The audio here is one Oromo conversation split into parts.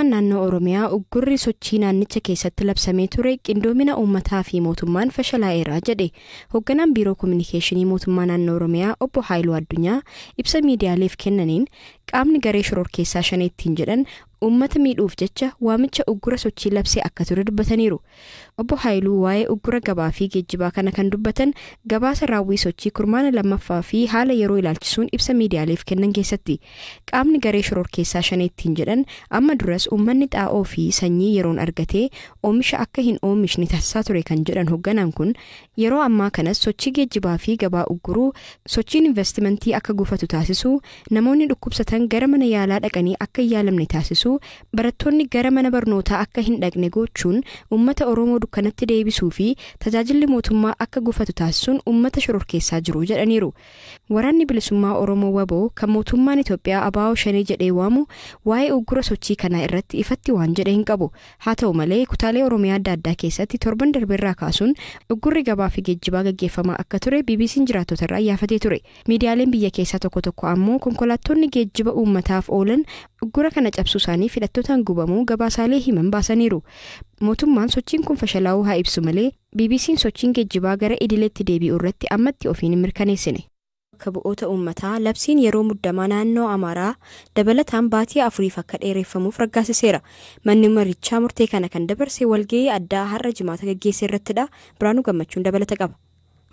Naannoo Oromiyaa uggurri sochii naannicha keessatti labsamee ture qindoomina uummataa fi mootummaan fashalaa'eera jedhe. Hoogganaan Biiroo Kominikeeshinii Mootummaa Naannoo Oromiyaa Obbo Haayiluu Addunyaa ibsa miidiyaaleef kennaniin, qaamni garee shororkeessaa shaneettiin jedhan uummata miidhuuf jecha waamicha uggura sochii labsee akka ture dubbataniiru. Obbo Haayiluu waa'ee uggura gabaa fi geejjibaa kana kan dubbatan gabaasa raawwii sochii kurmaana lammaffaa fi haala yeroo ilaalchisuun ibsa miidiyaaleef kennan keessatti. Qaamni garee shororkeessaa shaneettiin jedhan amma duras uummanni xaa'oo fi sanyii yeroon argatee oomisha akka hin oomishne taasisaa ture kan jedhan hoogganaan kun, yeroo ammaa kanas sochii geejjibaa fi gabaa ugguruu, sochiin investimentii akka gufatu taasisuu, namoonni dhukkubsatan gara mana yaalaa dhaqanii akka hin yaalamne taasisuu, barattoonni gara mana barnootaa akka hin dhaqne gochuun uummata Oromoo dukkanatti deebisuu fi tajaajilli mootummaa akka gufatu taasisuun uummata shororkeessaa jiru jedhaniiru. Waraanni Bilisummaa Oromoo WBO, kan mootummaan Itoophiyaa ABO Shanee jedhee waamu, waa'ee uggura sochii kanaa irratti ifatti waan jedhe hin qabu. Haa ta'u malee, kutaalee Oromiyaa adda addaa keessatti torban darbeerraa kaasuun uggurri gabaa fi geejjibaa gaggeeffamaa akka ture BBC'n jiraattota irraa iyyaafatee ture. Miidiyaaleen biyya keessaa tokko tokko ammoo konkolaattonni geejjiba uummataaf oolan uggura kana cabsuu isaanii hidhattootaan gubamuu gabaasaalee himan baasaniiru. Mootummaan sochiin kun fashalaa'uu haa ibsu malee, BBC'n sochiin geejjibaa gara idileetti deebi'uu irratti ammatti ofiin hin mirkaneessine. Bakka bu'oota uummataa labsiin yeroo muddamaa naannoo Amaaraa dabalataan baatii 4f akka dheereffamuuf raggaasiseera. Manni marichaa murtee kana kan dabarse walga'ii addaa har'a Jimaata gaggeesse irrattidha. Biraanuu Gammachuun dabalata qaba.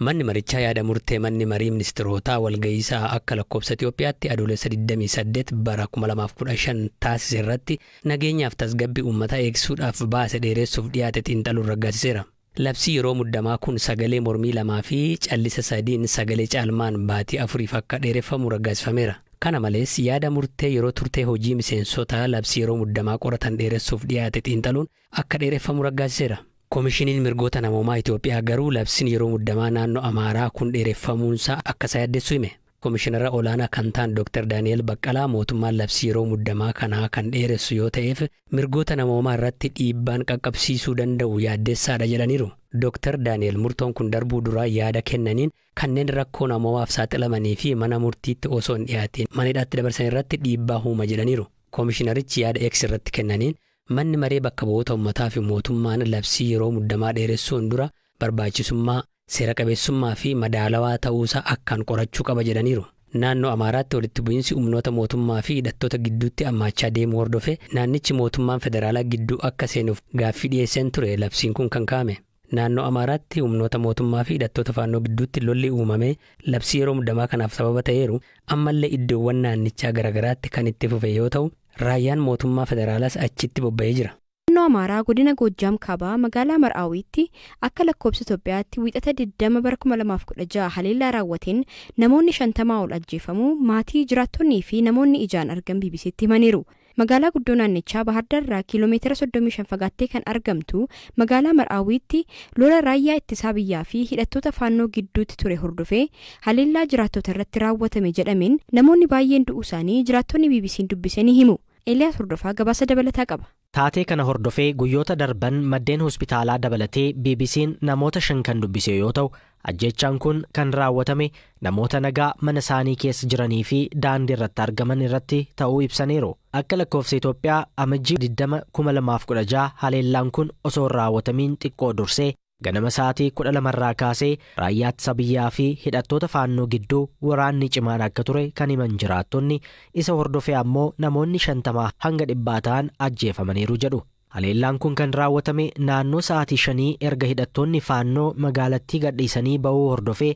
Manni marichaa yaada murtee manni marii ministeerotaa walga'iisaa akka lakkoofsa Itoophiyaatti Adoolessa 28 bara 2015 taasise irratti nageenyaaf tasgabbii uummataa eegsuudhaaf baase dheeressuuf dhiyaate xiinxaluun raggaasiseera. Labsii yeroo muddamaa kun sagalee mormii 2 fi callisa 3n sagalee caalmaan baatii 4f akka dheereffamu raggaasifameera. Kana malees, yaada murtee yeroo turtee hojii miseensota labsii yeroo muddamaa qoratan dheeressuuf dhiyaate xiinxaluun akka dheereffamu raggaasiseera. Koomishiniin mirgoota namoomaa Itoophiyaa garuu labsiin yeroo muddamaa naannoo Amaaraa kun dheereffamuunsaa akka isa yaaddessu hime. Koomishinara olaanaa kan ta'an Dr. Daani'el Baqqalaa mootummaan labsii yeroo muddamaa kanaa kan dheeressu yoo ta'eef mirgoota namoomaa irratti dhiibbaan qaqqabsiisuu danda'u yaaddessaadha jedhaniiru. Dr. Daani'el murtoon kun darbuu duraa yaada kennaniin, kanneen rakkoo namoomaaf saaxilamanii fi mana murtiitti osoo hin dhiyaatiin mana hidhaatti dabarsan irratti dhiibbaa uuma jedhaniiru. Koomishinarichi yaada X irratti kennaniin, manni maree bakka bu'oota uummataa fi mootummaan labsii yeroo muddamaa dheeressuun dura barbaachisummaa, seera qabeessummaa fi madaalawaa ta'uusaa akkaan qorachuu qaba jedhaniiru. Naannoo Amaaraatti walitti bu'iinsi humnoota mootummaa fi hidhattoota gidduutti hammaachaa deemuu hordofee naannichi mootummaan federaalaa gidduu akka seenuuf gaaffii dhiyeesseen ture labsiin kun kan kaa'ame. Naannoo Amaaraatti humnoota mootummaa fi hidhattoota faannoo gidduutti lolli uumamee labsii yeroo muddamaa kanaaf sababa ta'eeru ammallee iddoowwan naannichaa garaagaraatti kan itti fufe yoo ta'u, raayyaan mootummaa federaalaas achitti bobba'ee jira. Naannoo Amaaraa godina Goojjaam Kaabaa magaalaa Mar'aawiitti akka lakkoofsa Itoophiyaatti Wiixata 20 bara 2016 haleellaa raawwateen namoonni 50 ol ajjeefamuu maatii, jiraattonnii fi namoonni ijaan argan BBCtti himaniiru. Magaalaa guddoo naannichaa Baahir irraa kiiloomeetira 35 fagaattee kan argamtu magaalaa Mar'aawiitti lola raayyaa ittisaa biyyaa fi hidhattoota faannoo gidduutti ture hordofee haleellaa jiraattota irratti raawwatame jedhameen namoonni baay'een du'uu isaanii jiraattonni BBC'n dubbise ni himu. Eeliyaas Hordofaa gabaasa dabalataa qaba. Taatee kana hordofee guyyoota darban maddeen hospitaalaa dabalatee BBC'n namoota 5 kan dubbise yoo ta'u, ajjechaan kun kan raawwatame namoota nagaa mana isaanii keessa jiranii fi daandii irratti argaman irratti ta'uu ibsaniiru. Akka lakkoofsa Itoophiyaa Amajjii 20 2016 haleellaan kun osoo hin raawwatamiin xiqqoo dursee ganama sa'aatii 12 irraa kaasee raayyaa ittisa biyyaa fi hidhattoota faannoo gidduu waraanni cimaan akka ture kan himan jiraattonni, isa hordofee ammoo namoonni 50 hanga 100 ta'an ajjeefamaniiru jedhu. Haleellaan kun kan raawwatame naannoo sa'aatii 5 erga hidhattoonni faannoo magaalattii gadhiisanii ba'uu hordofee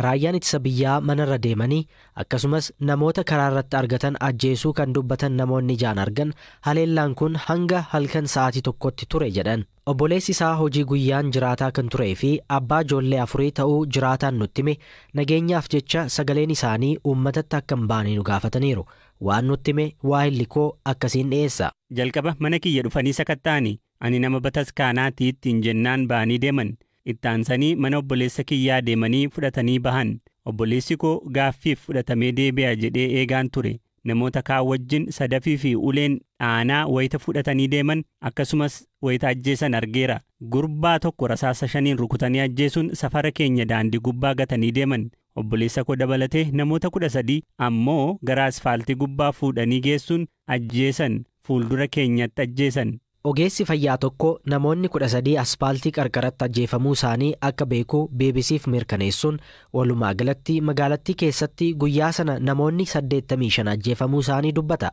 raayyaan ittisa biyyaa manarra deemanii akkasumas namoota karaa irratti argatan ajjeesuu kan dubbatan namoonni ijaan argan, haleellaan kun hanga halkan sa'aatii 1tti ture jedhan. Obboleessi isaa hojii guyyaan jiraataa kan turee fi abbaa ijoollee 4 ta'uu jiraataan nutti hime, nageenyaaf jecha sagaleen isaanii uummatatti akka hin baane nu gaafataniiru. Waan nutti hime waahilli koo akkasiin dhiyeessa. Jalqaba mana kiyya dhufanii sakatta'ani. Ani nama bataskaanaati ittiin jennaan ba'anii deeman. Ittaansanii mana obboleessa kiyyaa deemanii fudhatanii bahan. Obboleessi koo gaaffiif fudhatamee deebi'a jedhee eegaan ture. Namoota kaan wajjin sadafii fi uleen dhaanaa wayita fudhatanii deeman, akkasumas wayita ajjeesan argeera. Gurbaa tokko rasaasa 5n rukutanii ajjeesuun safara keenya daandii gubbaa gatanii deeman. Obboleessa koo dabalatee namoota 13 ammoo gara asfaaltii gubbaa fuudhanii geessuun ajjeesan. Fuuldura keenyatti ajjeesan. Ogeessi fayyaa tokko namoonni 13 aspaaltii qarqaratti ajjeefamuu isaanii akka beeku BBCf mirkaneessuun, walumaa galatti magaalattii keessatti guyyaa sana namoonni 85 ajjeefamuu isaanii dubbata.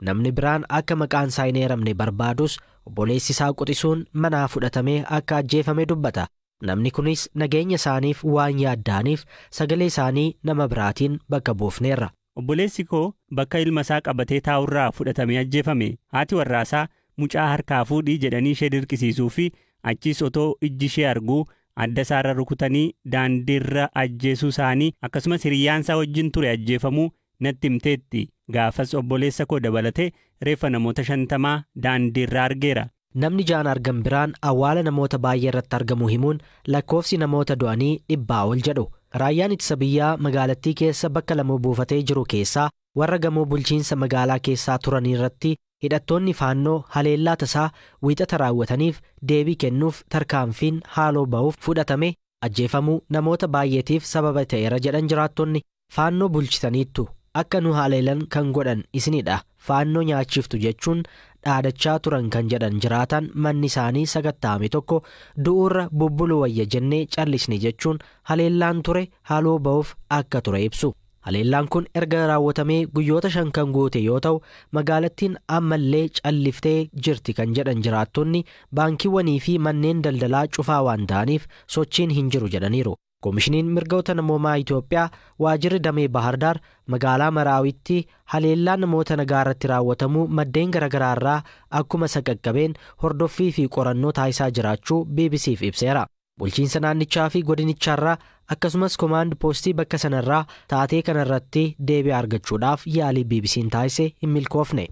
Namni biraan akka maqaan isaa hin eeramne barbaadus obboleessi isaa quxisuun manaa fudhatamee akka ajjeefame dubbata. Namni kunis nageenya isaaniif waan yaadda'aniif sagalee isaanii nama biraatiin bakka buufneerra. Obboleessi koo bakka ilma isaa qabatee taa'urraa fudhatamee ajjeefame. Haati warraasaa mucaa harkaa fuudhii jedhanii ishee dirqisiisuu fi achiis otoo ijji ishee arguu adda isaarra rukutanii daandiirra ajjeesuu isaanii, akkasumas hiriyyaan isaa wajjin ture ajjeefamuu natti himteetti. Gaafas obboleessa koo dabalatee reeffa namoota 50 daandiirra argeera. Namni jaan argan biraan awwaala namoota baay'ee irratti argamu himuun lakkoofsi namoota du'anii 100 ol jedhu. Raayyaan ittisa biyyaa magaalattii keessa bakka lama buufatee jiru keessaa warra gamoo bulchiinsa magaalaa keessaa turan irratti hidhattoonni Faannoo haleellaa tasaa Wiixata raawwataniif deebii kennuuf tarkaanfiin haaloo ba'uuf fudhatame ajjeefamuu namoota baay'eetiif sababa ta'eera jedhan jiraattonni. Faannoo bulchitaniittu, akka nu haleelan kan godhan isinidha, Faannoo nyaachiftu jechuun dhaadachaa turan kan jedhan jiraatan manni isaanii sakatta'ame tokko, du'uurra bubbulu wayya jennee callisne jechuun haleellaan ture haaloo ba'uuf akka ture ibsu. Haleellaan kun erga raawwatamee guyyoota 5 kan guute yoo ta'u, magaalattiin ammallee calliftee jirti kan jedhan jiraattonni, baankiiwwanii fi manneen daldalaa cufaa waan ta'aniif sochiin hin jiru jedhaniiru. Koomishiniin mirgoota namoomaa Itoophiyaa waajirri damee Bahardaar magaalaa Maraawitti haleellaa namoota nagaa irratti raawwatamuu maddeen garaagaraa irraa akkuma saqaqqabeen hordoffii fi qorannoo taasisaa jiraachuu BBCf ibseera. Bulchiinsa naannichaa fi godinichaarraa akkasumas komaand poostii bakka sanarraa taatee kanarratti deebii argachuudhaaf yaalii BBC'n taasise hin milkoofne.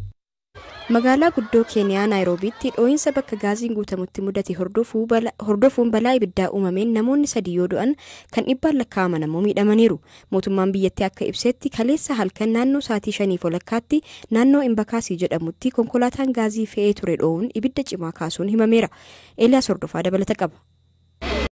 Magaalaa guddoo Keeniyaa Naayiroobiitti dhoohinsa bakka gaaziin guutamutti mudate hordofuun balaa ibiddaa uumameen namoonni 3 yoo du'an, kan dhibbaan lakkaa'aman ammoo miidhamaniiru. Mootummaan biyyattii akka ibsetti, kaleessa halkan naannoo sa'aatii 5:30tti naannoo Imbakaasii jedhamutti konkolaataan gaazii fe'ee ture dhoohuun ibidda cimaa kaasuun himameera. Eeliyaas Hordofaa dabalata qaba.